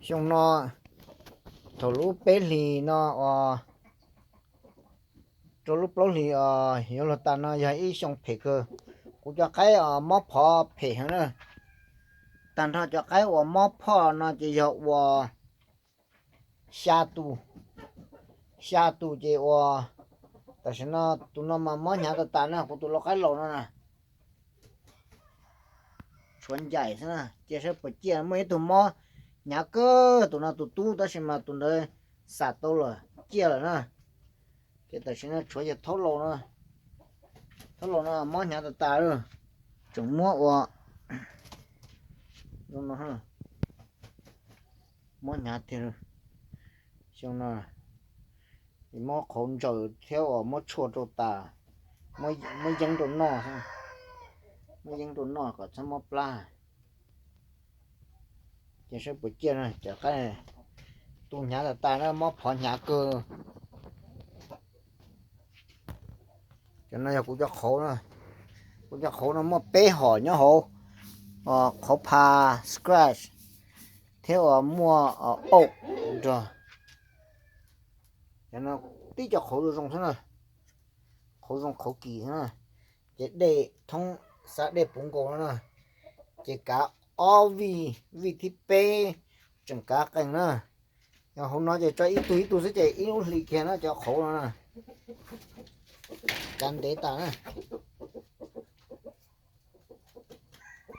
Xyoo no, thaum lub peb hlis no os, rau lub plaub hlis os yuav luag tas no yog ib xyoo phem kawg. Kuv cov qaib os mob phov phem heev na. Tag nrho cov qaib uas mob phoj no ces yog uas xya tus, xya tus ces uas tam sim no tus no mas mob hnyav tas tas na, kuv tus lau qaib laus no na. Tshuav ncaim xwb na, cia saib puas ciaj. Muaj ib tug mob hnyav kawg, tus no tus tub, tab sis mas tus ntawd xam tau lawm ciaj lawm na. Ces tam sim no tshuav yog thaub laus no, thaub laus no mob hnyav tas tas lawm. Tseem muab ua mob hnyav tiag. Xyoo no mob qhauv ntsaws thiab uas mob tshuaj rau tas, muab yeeb rau noj, muab yeeb rau noj kom txhob mob plab. Ces saib puas ciaj na, cov qaib tu hnyav tas tas na, mob phov hnyav kawg. Cov no yog kuv cov qhauv, kuv cov qhauv no muaj peb hom nyob hauv, qhauv pha, scratch, thiab uas muaj auj nrog. Cov no tib cov qhauv zoo xwb na, qhauv zoo qhauv kim xwb na. Ces dej thoob, xav dej puv nkaus no na. Ces kav ob vij, vij thib peb tseem kav qees na. Yog hauv no ces tso ib tug ib tug xwb ces ib lub hli kiag na cov qhauv no na. Kav ntev tas na.